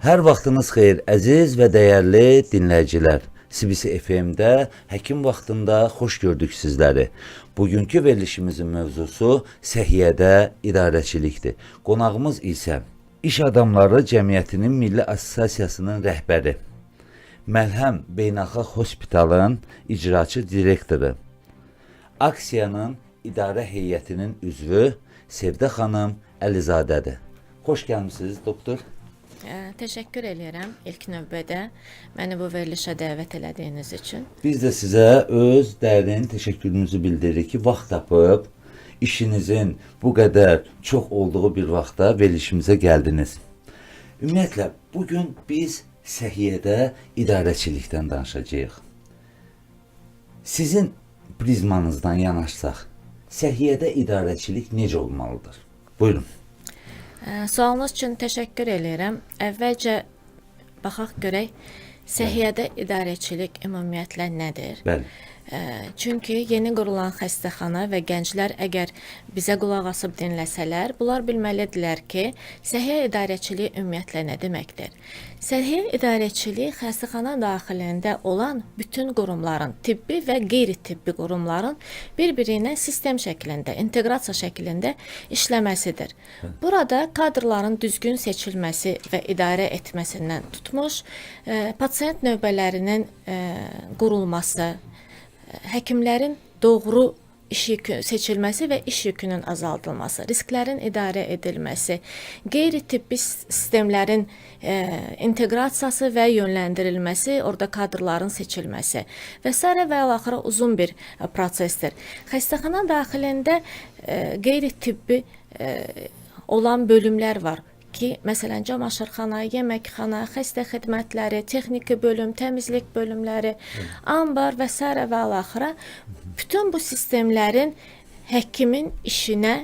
Hər vaxtınız xeyir, əziz və dəyərli dinləyicilər. CBC FM-də həkim vaxtında xoş gördük sizləri. Bugünkü verilişimizin mövzusu səhiyyədə idarəçilikdir. Qonağımız isə İş Adamları Cəmiyyətinin Milli Assosiasiyasının rəhbəri, Məlhəm Beynəlxalq Hospitalın icraçı direktoru, aksiyanın idarə heyətinin üzvü Sevdə xanım Əlizadədir. Xoş gəlmisiniz, doktor. Təşəkkür eləyirəm ilk növbədə məni bu verilişə dəvət elədiyiniz üçün. Biz də sizə öz dərin təşəkkürümüzü bildiririk ki, vaxt tapıb işinizin bu qədər çox olduğu bir vaxtda verilişimizə gəldiniz. Ümumiyyətlə, bugün biz səhiyyədə idarəçilikdən danışacağıq. Sizin prizmanızdan yanaşsaq, səhiyyədə idarəçilik necə olmalıdır? Buyurun. Sualınız üçün təşəkkür eləyirəm. Əvvəlcə baxaq görək səhiyyədə idarəçilik ümumiyyətlə nədir? Bəli. Çünki yeni qurulan xəstəxana və gənclər əgər bizə qulaq asıb dinləsələr, bunlar bilməlidirlər ki, səhiyyə idarəçiliyi ümumiyyətlə nə deməkdir? Səhiyyə idarəçiliyi xəstəxana daxilində olan bütün qurumların, tibbi və qeyri-tibbi qurumların bir-biri ilə sistem şəklində, inteqrasiya şəklində işləməsidir. Burada kadrların düzgün seçilməsi və idarə etməsindən tutmuş, pasiyent növbələrinin qurulması, həkimlərin doğru iş yükü seçilməsi və iş yükünün azaldılması, risklərin idarə edilməsi, qeyri-tibbi sistemlərin inteqrasiyası və yönləndirilməsi, orada kadrların seçilməsi və sairə və ilaxırı uzun bir prosesdir. Xəstəxana daxilində qeyri-tibbi olan bölümlər var ki, məsələn, camaşırxana, yeməkxana, xəstə xidmətləri, texniki bölüm, təmizlik bölümləri, ambar və sairə və ilaxıra. Bütün bu sistemlərin həkimin işinə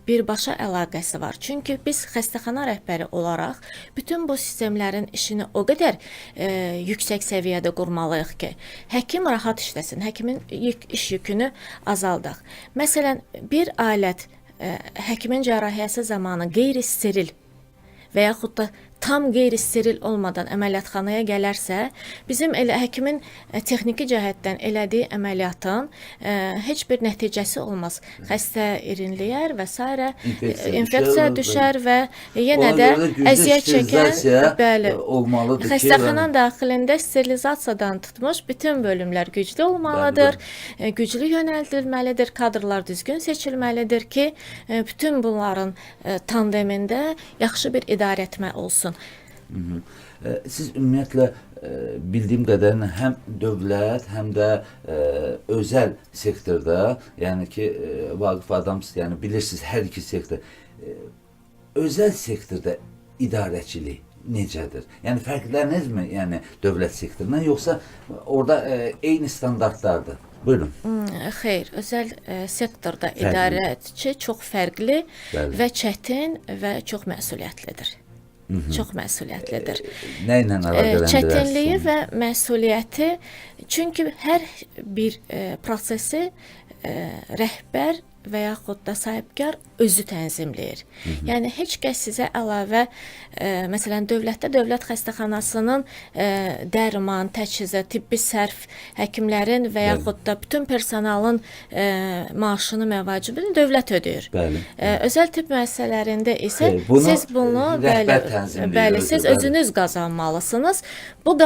birbaşa əlaqəsi var. Çünki biz xəstəxana rəhbəri olaraq bütün bu sistemlərin işini o qədər yüksək səviyyədə qurmalıyıq ki, həkim rahat işləsin, həkimin iş yükünü azaldaq. Məsələn, bir alət həkimin cərrahiyyəsi zamanı qeyri-steril və yaxud da tam qeyri-steril olmadan əməliyyatxanaya gələrsə, bizim elə həkimin texniki cəhətdən elədiyi əməliyyatın heç bir nəticəsi olmaz. Xəstə irinləyər və sairə, infeksiya düşər və yenə də əziyyət çəkən, bəli, olmalıdır ki, xəstəxana daxilində sterilizasiyadan tutmuş bütün bölümlər güclü olmalıdır, güclü yönəldilməlidir, kadrlar düzgün seçilməlidir ki, bütün bunların tandemində yaxşı bir idarəetmə olsun. Siz ümumiyyətlə bildiyim qədərilə həm dövlət, həm də özəl sektorda, yəni ki, vaqif adamsınız, yəni bilirsiniz hər iki sektor. Özəl sektorda idarəçilik necədir? Yəni fərqlənirmi, yəni dövlət sektorundan, yoxsa orada eyni standartlardır? Buyurun. Xeyr, özəl sektorda idarəçi çox fərqli və çətin və çox məsuliyyətlidir. Çox məsuliyyətlidir. Nə ilə əlaqələndirərsiniz? Çətinliyi və məsuliyyəti, çünki hər bir prosesi rəhbər və yaxud da sahibkar özü tənzimləyir. Yəni heç kəs sizə əlavə, məsələn, dövlətdə dövlət xəstəxanasının dərman, təchizat, tibbi sərf, həkimlərin və yaxud da bütün personalın maaşını, məvacibini dövlət ödəyir. Bəli. Özəl tibb müəssisələrində isə Xeyr, bunu siz bunu rəhbər tənzimləyir bəli, özü, siz bəli. özünüz qazanmalısınız. Bu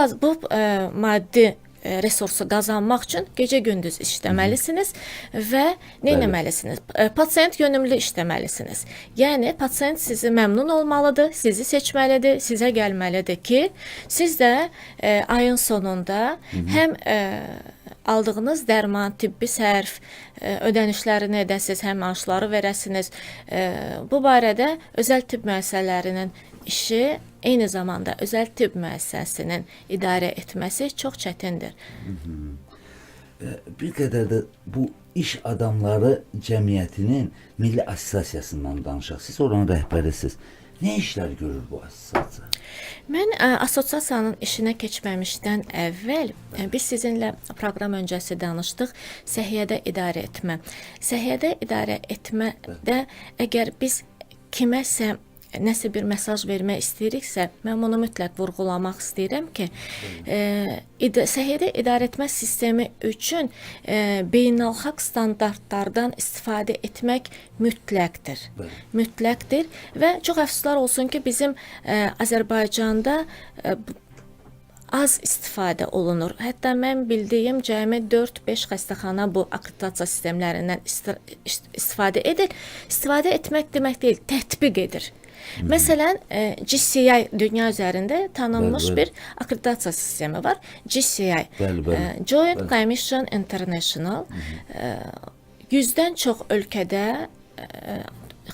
maddi resursu qazanmaq üçün gecə-gündüz işləməlisiniz və nə etməlisiniz? Pasiyent yönümlü işləməlisiniz. Yəni pasiyent sizi məmnun olmalıdır, sizi seçməlidir, sizə gəlməlidir ki, siz də ayın sonunda həm aldığınız dərman, tibbi sərf ödənişlərini edəsiniz, həm maaşları verəsiniz. Bu barədə özəl tibb müəssisələrinin işi eyni zamanda özəl tibb müəssisəsinin idarə etməsi çox çətindir. Bir qədər də bu İş Adamları Cəmiyyətinin Milli Assosiasiyasından danışaq. Siz oranın rəhbərisiniz. Nə işlər görür bu assosiasiya? Mən assosiasiyanın işinə keçməmişdən əvvəl biz sizinlə proqram öncəsi danışdıq səhiyyədə idarə etmə. Səhiyyədə idarə etmədə əgər biz kiməsə nəsə bir mesaj vermək istəyiriksə, mən bunu mütləq vurğulamaq istəyirəm ki, səhiyyədə idarə etmə sistemi üçün beynəlxalq standartlardan istifadə etmək mütləqdir. Bəli. Mütləqdir və çox əfsuslar olsun ki, bizim Azərbaycanda az istifadə olunur. Hətta mən bildiyim cəmi 4-5 xəstəxana bu akkreditasiya sistemlərindən istifadə edir. İstifadə etmək demək deyil, tətbiq edir. Məsələn, GCI dünya üzərində tanınmış Bəli, bəli. bir akkreditasiya sistemi var. GCI, Bəli, bəli. Joint Commission International, 100-dən çox ölkədə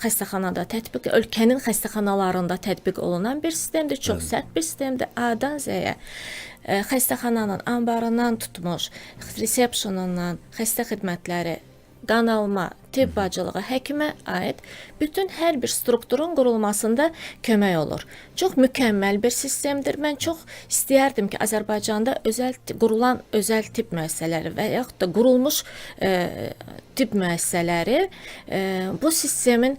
xəstəxanada tətbiq, ölkənin xəstəxanalarında tətbiq olunan bir sistemdir. Çox sərt bir sistemdir. A-dan Z-yə xəstəxananın anbarından tutmuş, resepşonundan, xəstə xidmətləri, qan alma, tibb bacılığı, həkimə aid bütün hər bir strukturun qurulmasında kömək olur. Çox mükəmməl bir sistemdir. Mən çox istəyərdim ki, Azərbaycanda özəl qurulan özəl tibb müəssisələri və yaxud da qurulmuş tibb müəssisələri bu sistemin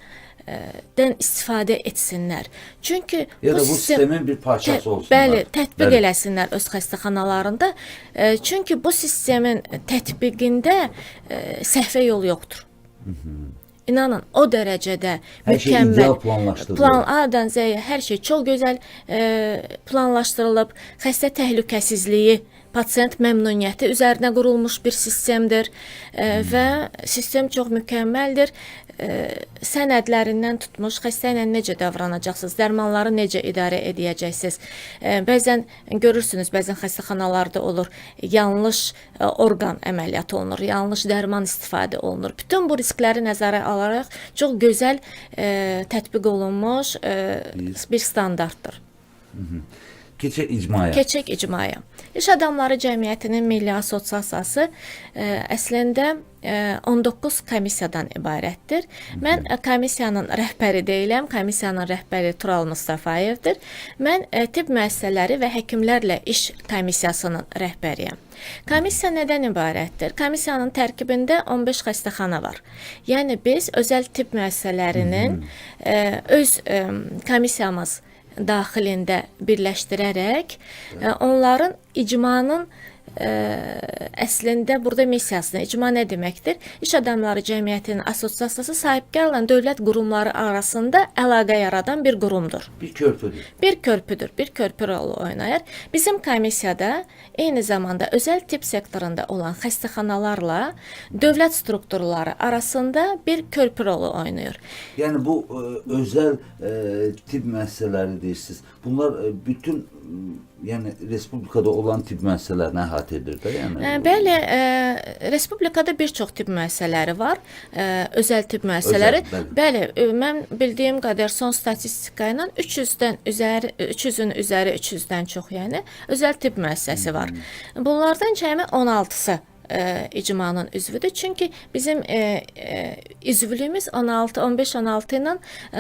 dən istifadə etsinlər. Çünki Ya da bu sistemin bir parçası olsunlar. Bəli, tətbiq Bəli. eləsinlər öz xəstəxanalarında. Çünki bu sistemin tətbiqində səhvə yol yoxdur. İnanın, o dərəcədə Hər şey mükəmməl ideal planlaşdırılıb. Plan A-dan Z-yə hər şey çox gözəl planlaşdırılıb. Xəstə təhlükəsizliyi, pasient məmnuniyyəti üzərinə qurulmuş bir sistemdir və sistem çox mükəmməldir. Sənədlərindən tutmuş, xəstə ilə necə davranacaqsınız, dərmanları necə idarə edəcəksiniz. Bəzən görürsünüz, bəzən xəstəxanalarda olur, yanlış orqan əməliyyatı olunur, yanlış dərman istifadə olunur. Bütün bu riskləri nəzərə alaraq çox gözəl tətbiq olunmuş bir standartdır. Keçək icmaya. Keçək icmaya. İş Adamları Cəmiyyətinin Milli Assosiasiyası əslində 19 komissiyadan ibarətdir. Mən komissiyanın rəhbəri deyiləm. Komissiyanın rəhbəri Tural Mustafayevdir. Mən tibb müəssisələri və həkimlərlə iş komissiyasının rəhbəriyəm. Komissiya nədən ibarətdir? Komissiyanın tərkibində 15 xəstəxana var. Yəni biz özəl tibb müəssisələrinin öz komissiyamız daxilində birləşdirərək onların icmanın əslində burada missiyasını, icma nə deməkdir? İş Adamları Cəmiyyətinin Assosiasiyası sahibkarla dövlət qurumları arasında əlaqə yaradan bir qurumdur. Bir körpüdür. Bir körpüdür, bir körpü rolu oynayır. Bizim komissiyada eyni zamanda özəl tibb sektorunda olan xəstəxanalarla dövlət strukturları arasında bir körpü rolu oynayır. Yəni bu özəl tibb müəssisələri deyirsiniz. Bunlar bütün yəni respublikada olan tibb müəssisələrini əhatə edir də, yəni. Bəli, respublikada bir çox tibb müəssisələri var, özəl tibb müəssisələri. Özəl, bəli, mən bildiyim qədər son statistika ilə 300-dən üzəri, 300-ün üzəri, 300-dən çox, yəni özəl tibb müəssisəsi var. Bunlardan cəmi 16-sı icmanın üzvüdür. Çünki bizim üzvlüyümüz 16, 15-16 ilə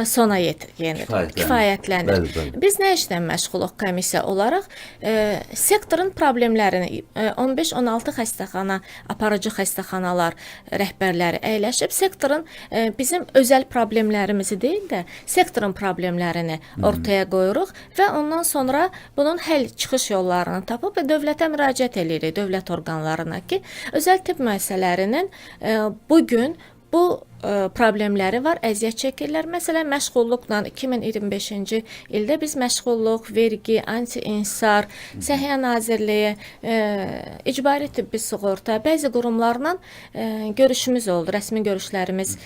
sona yenir, Kifayətlənir. Kifayətlənir. Bəli, bəli. Biz nə işlə məşğuluq komissiya olaraq? Sektorun problemlərini 15-16 xəstəxana, aparıcı xəstəxanalar rəhbərləri əyləşib sektorun bizim özəl problemlərimizi deyil də sektorun problemlərini ortaya qoyuruq və ondan sonra bunun həll çıxış yollarını tapıb və dövlətə müraciət eləyirik, dövlət orqanlarına ki, özəl tibb müəssisələrinin bu gün bu problemləri var, əziyyət çəkirlər. Məsələn, məşğulluqla 2025-ci ildə biz məşğulluq, vergi, anti-insar, Səhiyyə Nazirliyi, icbari tibbi sığorta, bəzi qurumlarla görüşümüz oldu. Rəsmi görüşlərimiz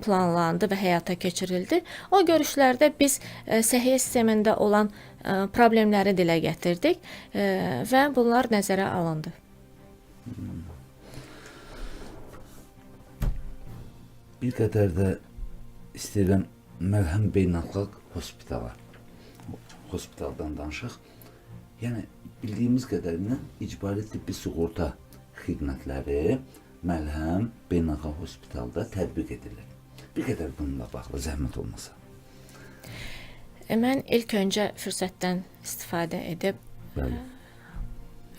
planlandı və həyata keçirildi. O görüşlərdə biz səhiyyə sistemində olan problemləri dilə gətirdik və bunlar nəzərə alındı. Bir qədər də istəyirəm Məlhəm Beynəlxalq Hospitaldan danışaq. Yəni bildiyimiz qədərilə icbari tibbi sığorta xidmətləri Məlhəm Beynəlxalq Hospitalda tətbiq edilir. Bir qədər bununla bağlı zəhmət olmasa. Mən ilk öncə fürsətdən istifadə edib Bəli.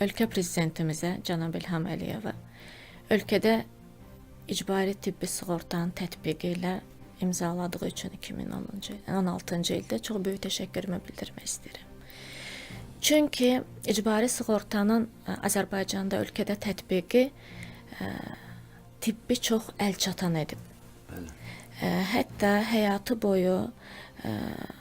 Ölkə prezidentimizə cənab İlham Əliyevə ölkədə icbari tibbi sığortanın tətbiqi ilə imzaladığı üçün 2010-cu, 16-cı ildə çox böyük təşəkkürümü bildirmək istəyirəm. Çünki icbari sığortanın Azərbaycanda ölkədə tətbiqi tibbi çox əlçatan edib. Bəli. Hətta həyatı boyu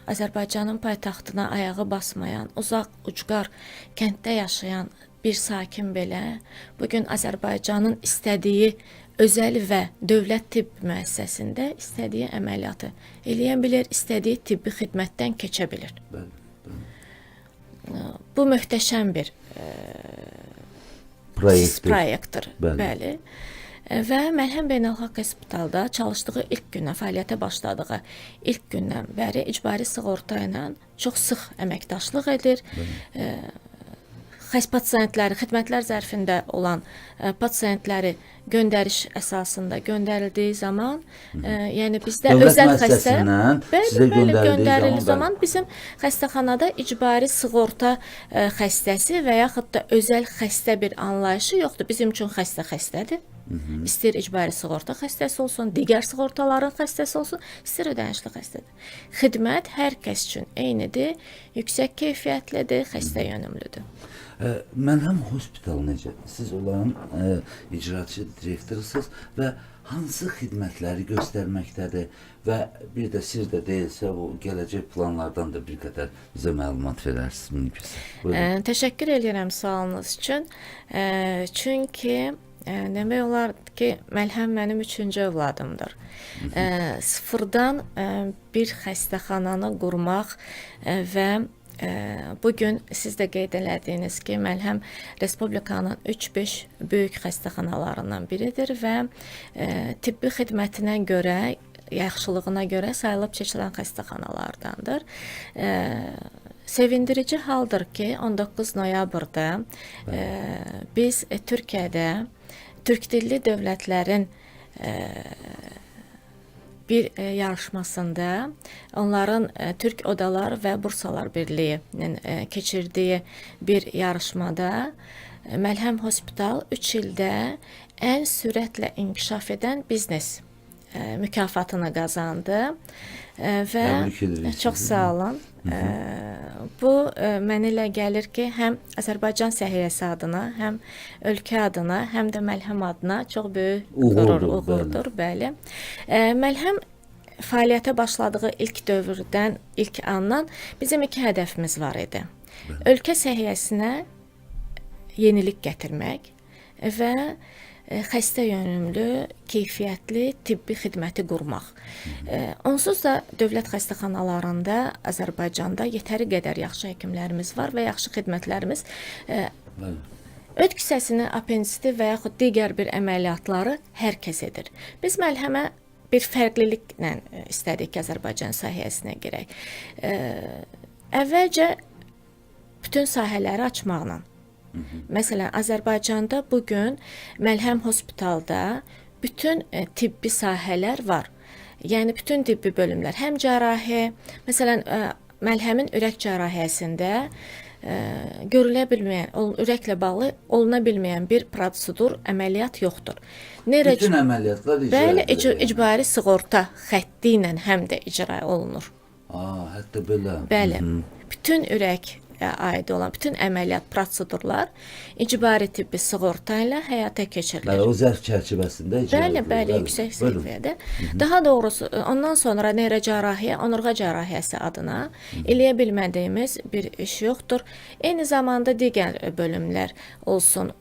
Azərbaycanın paytaxtına ayağı basmayan, uzaq ucqar kənddə yaşayan bir sakin belə bu gün Azərbaycanın istədiyi özəl və dövlət tibb müəssisəsində istədiyi əməliyyatı eləyə bilir, istədiyi tibbi xidmətdən keçə bilir. Bəli. Bəli. Bu möhtəşəm bir Proyektdir. proyektdir. Bəli. Bəli. Və Məlhəm Beynəlxalq Hospitalda çalışdığı ilk gündən, fəaliyyətə başladığı ilk gündən bəri icbari sığorta ilə çox sıx əməkdaşlıq edir. Xəst pasientləri, xidmətlər zərfində olan pasientləri göndəriş əsasında göndərildiyi zaman, yəni bizdə Dövlət özəl xəstə müəssisəsindən bəli, sizə bəli, göndərildiyi göndərildiyi zaman, zaman bizim xəstəxanada icbari sığorta xəstəsi və yaxud da özəl xəstə bir anlayışı yoxdur. Bizim üçün xəstə xəstədir. İstəyir icbari sığorta xəstəsi olsun, digər sığortaların xəstəsi olsun, istəyir ödənişli xəstədir. Xidmət hər kəs üçün eynidir, yüksək keyfiyyətlidir, xəstə yönümlüdür. Məlhəm Hospital necə? Siz onların icraçı direktorusunuz və hansı xidmətləri göstərməkdədir və bir də sir də deyilsə bu gələcək planlardan da bir qədər bizə məlumat verərsiniz mümkünsə. Buyurun. Təşəkkür edirəm sualınız üçün. Çünki demək olar ki, Məlhəm mənim üçüncü övladımdır. Sıfırdan bir xəstəxananı qurmaq və bu gün siz də qeyd elədiyiniz ki, Məlhəm Respublikanın 3-5 böyük xəstəxanalarından biridir və tibbi xidmətinə görə, yaxşılığına görə sayılıb seçilən xəstəxanalardandır. Sevindirici haldır ki, 19 noyabrda biz Türkiyədə türk dilli dövlətlərin bir yarışmasında onların Türk Odalar və Bursalar Birliyinin keçirdiyi bir yarışmada Məlhəm Hospital 3 ildə ən sürətlə inkişaf edən biznes mükafatını qazandı və Təbrik edirik çox sizi. Sağ olun. Bu mənə elə gəlir ki, həm Azərbaycan səhiyyəsi adına, həm ölkə adına, həm də Məlhəm adına çox böyük Uğurdur, qürur, bəli. uğurdur, bəli. Məlhəm fəaliyyətə başladığı ilk dövrdən, ilk andan bizim iki hədəfimiz var idi. Ölkə səhiyyəsinə yenilik gətirmək və xəstə yönümlü, keyfiyyətli tibbi xidməti qurmaq. Onsuz da dövlət xəstəxanalarında Azərbaycanda yetəri qədər yaxşı həkimlərimiz var və yaxşı xidmətlərimiz. Bəli. Öd kisəsinin apendisiti və yaxud digər bir əməliyyatları hər kəs edir. Biz Məlhəmə bir fərqliliklə istədik ki, Azərbaycan sahəsinə girək. Əvvəlcə bütün sahələri açmaqla. Məsələn, Azərbaycanda bu gün Məlhəm Hospitalda bütün tibbi sahələr var. Yəni bütün tibbi bölümlər, həm cərrahi, məsələn, Məlhəmin ürək cərrahiyyəsində görülə bilməyən, ürəklə bağlı oluna bilməyən bir prosedur, əməliyyat yoxdur. Bütün əməliyyatlar icra Bəli, edilir. Yəni. İcbari sığorta xətti ilə həm də icra olunur. Aa, hətta belə. Bəli. Bütün ürək aid olan bütün əməliyyat prosedurlar icbari tibbi sığorta ilə həyata keçirilir. Bəli, o zərf çərçivəsində icra Bəli, edilir. bəli, yüksək Buyurun. səviyyədə. Daha doğrusu, ondan sonra neyrocərrahiyyə, onurğa cərrahiyyəsi adına eləyə bilmədiyimiz bir iş yoxdur. Eyni zamanda digər bölümlər olsun,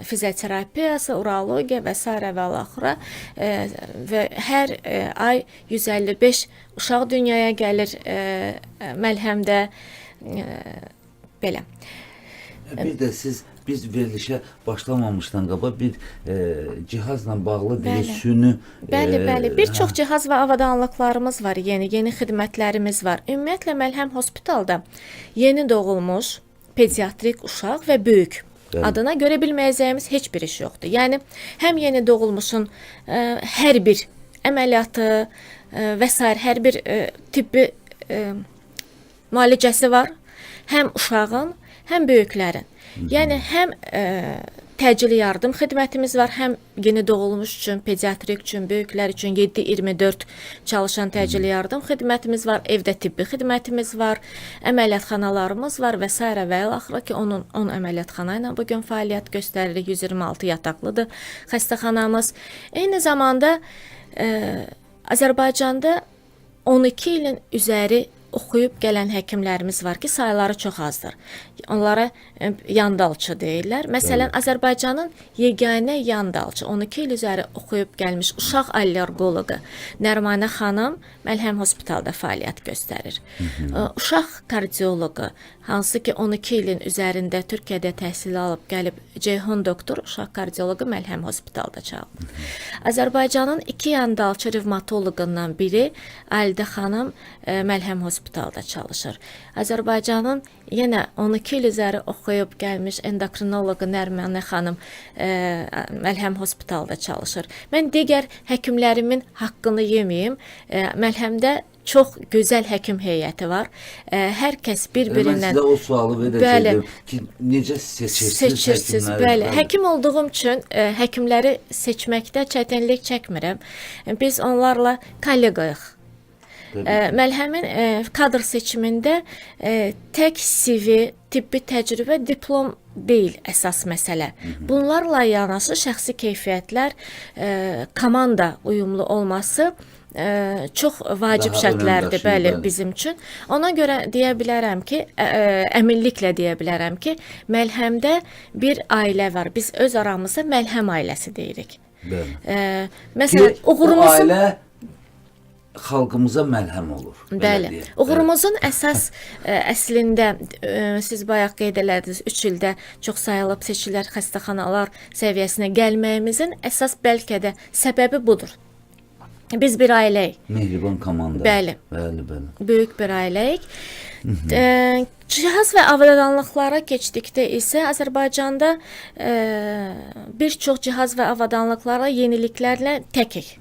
fizioterapiyası, urologiya və sairə və ilaxıra və hər ay 155 uşaq dünyaya gəlir Məlhəmdə. Belə. Bir də siz biz verilişə başlamamışdan qabaq bir cihazla bağlı bir süni Bəli, bəli. Bir çox cihaz və avadanlıqlarımız var, yeni xidmətlərimiz var. Ümumiyyətlə Məlhəm Hospitalda yeni doğulmuş pediatrik uşaq və böyük adına görə bilməyəcəyimiz heç bir iş yoxdur. Yəni həm yeni doğulmuşun hər bir əməliyyatı və sair hər bir tibbi Müalicəsi var. Həm uşağın, həm böyüklərin. Yəni həm təcili yardım xidmətimiz var, həm yeni doğulmuş üçün, pediatrik üçün, böyüklər üçün 7/24 çalışan təcili yardım xidmətimiz var, evdə tibbi xidmətimiz var, əməliyyatxanalarımız var və sairə və ilaxırı ki, onun 10 əməliyyatxana ilə bu gün fəaliyyət göstəririk. 126 yataqlıdır xəstəxanamız. Eyni zamanda Azərbaycanda 12 ilin üzəri oxuyub gələn həkimlərimiz var ki, sayları çox azdır. Onlara yandalçı deyirlər. Məsələn, Azərbaycanın yeganə yandalçı 12 il üzəri oxuyub gəlmiş uşaq allergoloqu Nərmanə xanım Məlhəm Hospitalda fəaliyyət göstərir. Uşaq kardioloqu, hansı ki 12 ilin üzərində Türkiyədə təhsil alıb gəlib Ceyhun doktor, uşaq kardioloqu Məlhəm Hospitalda çalışır. Azərbaycanın iki yandalçı revmatoloqundan biri Alidə xanım Məlhəm Hospitalda çalışır. Azərbaycanın yenə 12 il üzəri oxuyub gəlmiş endokrinoloqu Nərmanə xanım Məlhəm Hospitalda çalışır. Mən digər həkimlərimin haqqını yeməyim. Məlhəmdə çox gözəl həkim heyəti var. Hər kəs bir-birindən... Mən sizə o sualı verəcəkdim ki, necə seçirsiniz həkimləri? Bəli. Həkim olduğum üçün həkimləri seçməkdə çətinlik çəkmirəm. Biz onlarla kolleqayıq. Məlhəmin kadr seçimində tək CV, tibbi təcrübə, diplom deyil əsas məsələ. Bunlarla yanaşı şəxsi keyfiyyətlər, komanda uyumlu olması çox vacib Daha şərtlərdir, önəm bəli, daşıyır, bizim üçün. Ona görə deyə bilərəm ki, əminliklə deyə bilərəm ki, Məlhəmdə bir ailə var. Biz öz aramızda Məlhəm ailəsi deyirik. Bəli. Məsələn, uğurumuzun ailə xalqımıza məlhəm olur. Bəli. Uğurumuzun əsas əslində siz bayaq qeyd elədiniz, 3 ildə çox sayılıb seçilən xəstəxanalar səviyyəsinə gəlməyimizin əsas bəlkə də səbəbi budur. Biz bir ailəyik. Mehriban komanda. Bəli. Bəli, bəli. Böyük bir ailəyik. Cihaz və avadanlıqlara keçdikdə isə Azərbaycanda bir çox cihaz və avadanlıqlara yeniliklərlə təkik.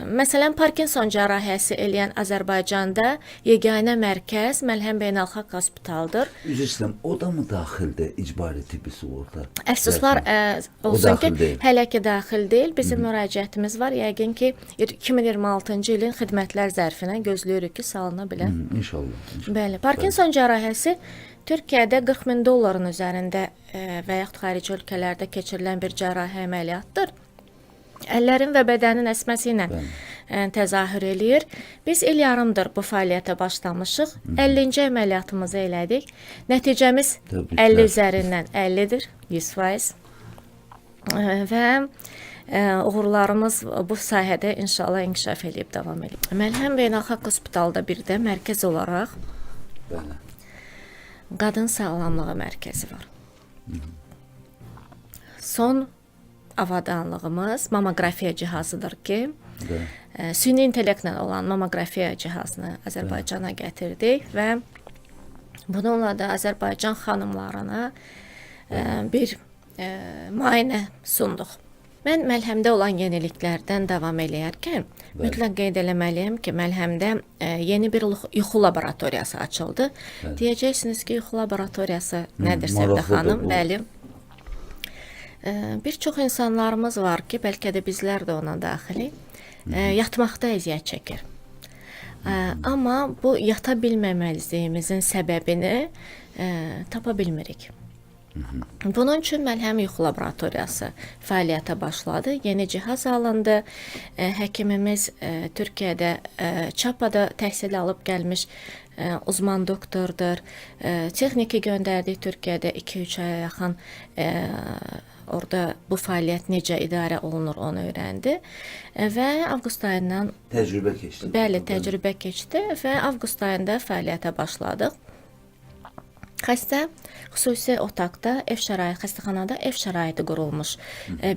Məsələn, Parkinson cərrahiyyəsi eləyən Azərbaycanda yeganə mərkəz Məlhəm Beynəlxalq Hospitaldır. Üzr istəyirəm, o da mı daxildir icbari tibbi sığorta? Əfsuslar olsun ki, deyil. Hələ ki daxil deyil. Bizim müraciətimiz var. Yəqin ki, 2026-cı ilin xidmətlər zərfinə gözləyirik ki, salına bilər. İnşallah. İnşallah. Bəli, Parkinson cərrahiyyəsi Türkiyədə 40 min dolların üzərində və yaxud xarici ölkələrdə keçirilən bir cərrahi əməliyyatdır. Əllərin və bədənin əsməsi ilə təzahür eləyir. Biz il yarımdır bu fəaliyyətə başlamışıq. 50-ci əməliyyatımızı elədik. Nəticəmiz Təbriklər. 50 üzərindən 50-dir, 100%. Və uğurlarımız bu sahədə inşallah inkişaf eləyib davam eləyir. Məlhəm Beynəlxalq Hospitalda bir də mərkəz olaraq Bəli. Qadın sağlamlığı mərkəzi var. Son avadanlığımız mamoqrafiya cihazıdır ki, süni intellektlə olan mamoqrafiya cihazını Azərbaycana gətirdik və bununla da Azərbaycan xanımlarına bir müayinə sunduq. Mən Məlhəmdə olan yeniliklərdən davam eləyərkən mütləq qeyd eləməliyəm ki, Məlhəmdə yeni bir yuxu laboratoriyası açıldı. Bəli. Deyəcəksiniz ki, yuxu laboratoriyası nədir Sevda xanım? Bu. Bəli. Bir çox insanlarımız var ki, bəlkə də bizlər də ona daxilik, yatmaqda əziyyət çəkir. Amma bu yata bilməməzliyimizin səbəbini tapa bilmirik. Bunun üçün Məlhəm Yuxu Laboratoriyası fəaliyyətə başladı. Yeni cihaz alındı. Həkimimiz Türkiyədə Çapada təhsil alıb gəlmiş uzman doktordur. Texniki göndərdik Türkiyədə 2-3 aya yaxın orada bu fəaliyyət necə idarə olunur onu öyrəndi. Və avqust ayından təcrübə keçdi. Bəli, təcrübə keçdi və avqust ayında fəaliyyətə başladıq. Xəstə xüsusi otaqda, ev şəraiti, xəstəxanada ev şəraiti qurulmuş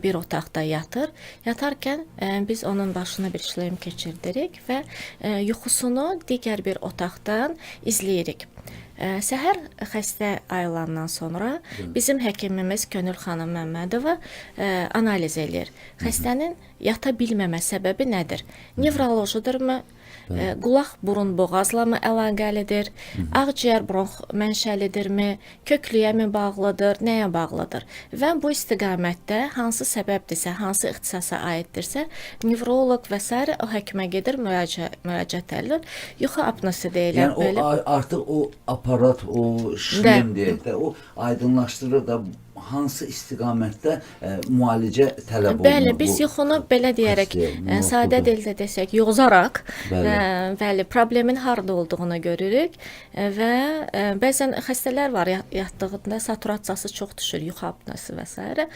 bir otaqda yatır. Yatarkən biz onun başına bir işlem keçirdirik və yuxusunu digər bir otaqdan izləyirik. Səhər xəstə ayılandan sonra bizim həkimimiz Könül xanım Məmmədova analiz eləyir. Xəstənin yata bilməmə səbəbi nədir? Nevrolojidurmu? Qulaq, burun, boğazla mı əlaqəlidir? Ağciyər bronx mənşəlidirmi? Köklüyə mi bağlıdır? Nəyə bağlıdır? Və bu istiqamətdə hansı səbəbdirsə, hansı ixtisasa aiddirsə, nevroloq və sairə o həkimə gedir, müraciət edilir. Yuxu apnosi deyirlər Yəni o belə. Artıq o aparat, o şlem deyək də, o aydınlaşdırır da hansı istiqamətdə müalicə tələb olunur. Bəli, biz yuxunu belə deyərək, xəstəyə, sadə dildə desək, yozaraq, Bəli. Bəli, problemin harda olduğunu görürük və bəzən xəstələr var, yatdığında saturasiyası çox düşür, yuxu apnosi və sairə.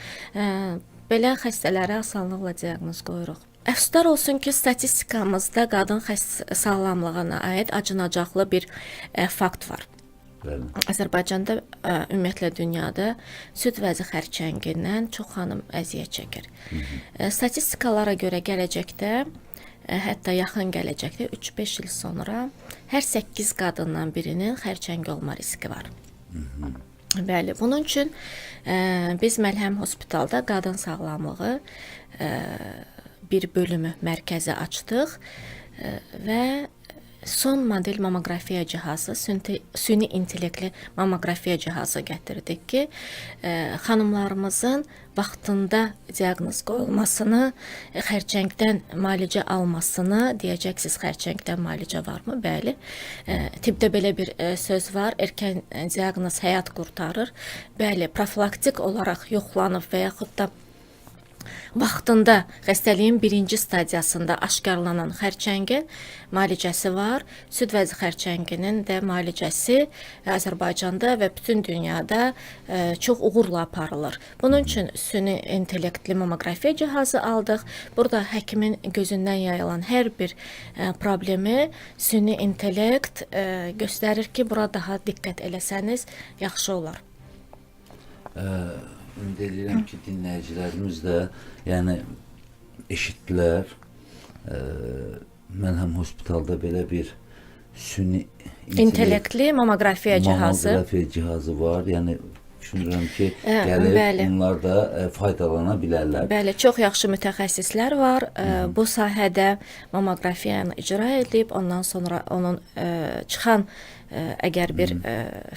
Belə xəstələrə asanlıqla diaqnoz qoyuruq. Əfsuslar olsun ki, statistikamızda qadın xəstə sağlamlığına aid acınacaqlı bir fakt var. Bəli. Azərbaycanda, ümumiyyətlə dünyada süd vəzi xərçəngindən çox xanım əziyyət çəkir. Statistikalara görə gələcəkdə, hətta yaxın gələcəkdə 3-5 il sonra hər 8 qadından birinin xərçəngi olma riski var. Bəli, bunun üçün biz Məlhəm Hospitalda qadın sağlamlığı bir bölümü, mərkəzi açdıq və son model mamoqrafiya cihazı, süni intellektli mamoqrafiya cihazı gətirdik ki, xanımlarımızın vaxtında diaqnoz qoyulmasını, xərçəngdən müalicə almasını, deyəcəksiniz xərçəngdən müalicə varmı? Bəli. Tibbdə belə bir söz var, erkən diaqnoz həyat qurtarır. Bəli, profilaktik olaraq yoxlanıb və yaxud da vaxtında xəstəliyin birinci stadiyasında aşkarlanan xərçəngin müalicəsi var. Süd vəzi xərçənginin də müalicəsi Azərbaycanda və bütün dünyada çox uğurla aparılır. Bunun üçün süni intellektli mamoqrafiya cihazı aldıq. Burada həkimin gözündən yayılan hər bir problemi süni intellekt göstərir ki, bura daha diqqət eləsəniz yaxşı olar. Ümid edirəm ki, dinləyicilərimiz də, yəni eşitdilər. Məlhəm Hospitalda belə bir süni intellektli mamoqrafiya cihazı. Mamoqrafiya cihazı var. Yəni düşünürəm ki, gəlib onlar da faydalana bilərlər. Bəli, çox yaxşı mütəxəssislər var. Bu sahədə mamoqrafiyanı icra edib, ondan sonra onun çıxan əgər bir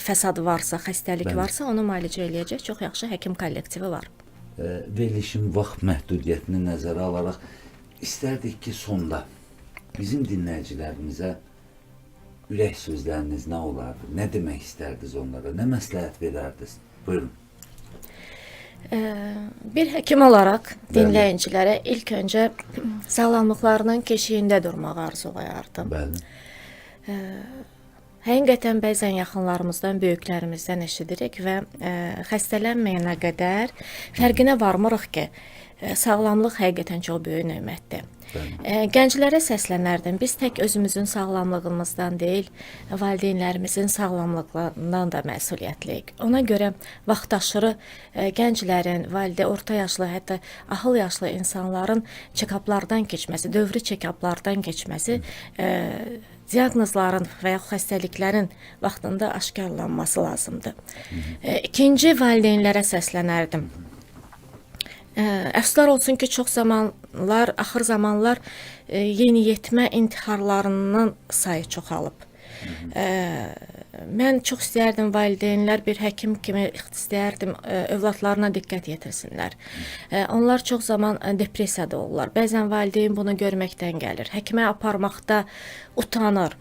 fəsad varsa, xəstəlik varsa, onu müalicə eləyəcək çox yaxşı həkim kollektivi var. Verilişin vaxt məhdudiyyətini nəzərə alaraq istərdik ki, sonda bizim dinləyicilərimizə ürək sözləriniz nə olardı? Nə demək istərdiniz onlara? Nə məsləhət verərdiniz? Buyurun. Bir həkim olaraq dinləyicilərə ilk öncə sağlamlıqlarının keşiyində durmağı arzulayardım. Həqiqətən bəzən yaxınlarımızdan, böyüklərimizdən eşidirik və xəstələnməyənə qədər fərqinə varmırıq ki, sağlamlıq həqiqətən çox böyük nemətdir. Gənclərə səslənərdim. Biz tək özümüzün sağlamlığımızdan deyil, valideynlərimizin sağlamlığından da məsuliyyətliyik. Ona görə vaxtaşırı gənclərin, valideyn, orta yaşlı, hətta ahıl yaşlı insanların check-uplardan keçməsi, dövrü check-uplardan keçməsi, diaqnozların və yaxud xəstəliklərin vaxtında aşkarlanması lazımdır. İkinci valideynlərə səslənərdim. Əfsuslar olsun ki, çox zamanlar, axır zamanlar yeniyetmə intiharlarının sayı çoxalıb. Mən çox istəyərdim valideynlər bir həkim kimi istəyərdim övladlarına diqqət yetirsinlər. Onlar çox zaman depressiyada olurlar. Bəzən valideyn bunu görməkdən gəlir. Həkimə aparmaqda utanır.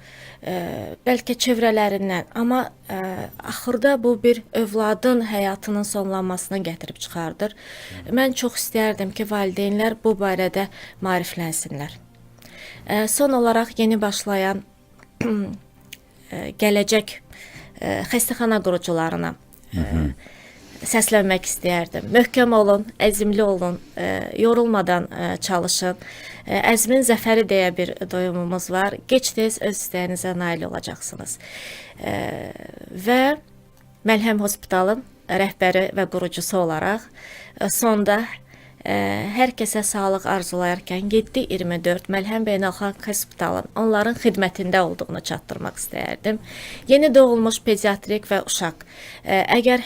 Bəlkə çevrələrindən, amma axırda bu bir övladın həyatının sonlanmasına gətirib çıxardır. Mən çox istəyərdim ki, valideynlər bu barədə maariflənsinlər. Son olaraq yeni başlayan gələcək xəstəxana qurucularına səslənmək istəyərdim. Möhkəm olun, əzmli olun, yorulmadan çalışın. Əzmin zəfəri deyə bir doyumumuz var. Gec-tez öz istəyinizə nail olacaqsınız. Və Məlhəm Hospitalın rəhbəri və qurucusu olaraq sonda Hər kəsə sağlıq arzulayarkən 7/24 Məlhəm Beynəlxalq Hospitalın onların xidmətində olduğunu çatdırmaq istəyərdim. Yeni doğulmuş pediatrik və uşaq. Əgər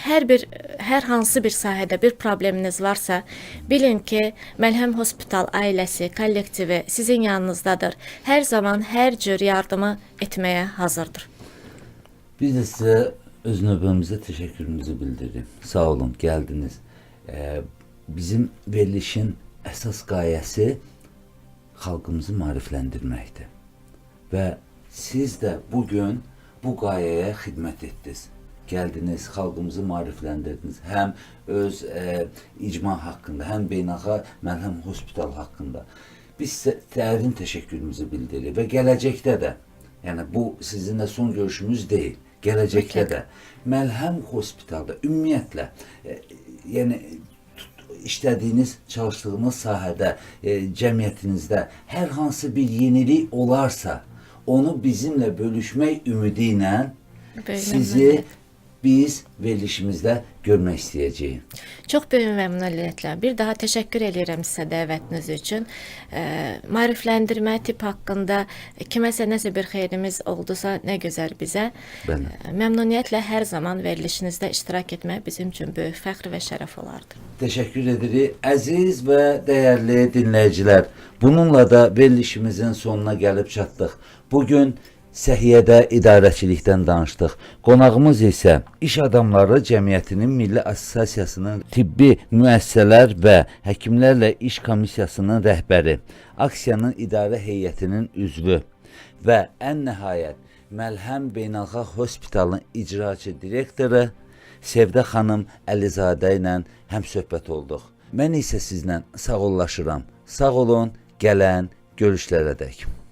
hər hansı bir sahədə bir probleminiz varsa, bilin ki, Məlhəm Hospital ailəsi, kollektivi sizin yanınızdadır. Hər zaman hər cür yardımı etməyə hazırdır. Biz də sizə öz növbəmizdə təşəkkürümüzü bildiririk. Sağ olun, gəldiniz. Bizim verilişin əsas qayəsi xalqımızı maarifləndirməkdir. Və siz də bugün bu qayəyə xidmət etdiniz. Gəldiniz, xalqımızı maarifləndirdiniz. Həm öz icma haqqında, həm beynəlxalq Məlhəm Hospital haqqında. Biz sizə dərin təşəkkürümüzü bildiririk və gələcəkdə də, yəni bu sizinlə son görüşümüz deyil. Gələcəkdə də Məlhəm Hospitalda ümumiyyətlə, yəni işlədiyiniz, çalışdığınız sahədə, cəmiyyətinizdə hər hansı bir yenilik olarsa, onu bizimlə bölüşmək ümidi ilə sizi biz verilişimizdə görmək istəyəcəyik. Çox böyük məmnuniyyətlə. Bir daha təşəkkür eləyirəm sizə dəvətiniz üçün. Maarifləndirmə, tibb haqqında kiməsə nəsə bir xeyrimiz oldusa, nə gözəl bizə. Bəli. Məmnuniyyətlə hər zaman verilişinizdə iştirak etmək bizim üçün böyük fəxr və şərəf olardı. Təşəkkür edirik. Əziz və dəyərli dinləyicilər, bununla da verilişimizin sonuna gəlib çatdıq. Bugün səhiyyədə idarəçilikdən danışdıq. Qonağımız isə İş Adamları Cəmiyyətinin Milli Assosiasiyasının Tibbi Müəssisələr və Həkimlərlə İş Komissiyasının rəhbəri, Aksiyanın İdarə Heyətinin üzvü və ən nəhayət Məlhəm Beynəlxalq Hospitalın icraçı direktoru Sevdə xanım Əlizadə ilə həmsöhbət olduq. Mən isə sizlə sağollaşıram. Sağ olun, gələn görüşlərədək.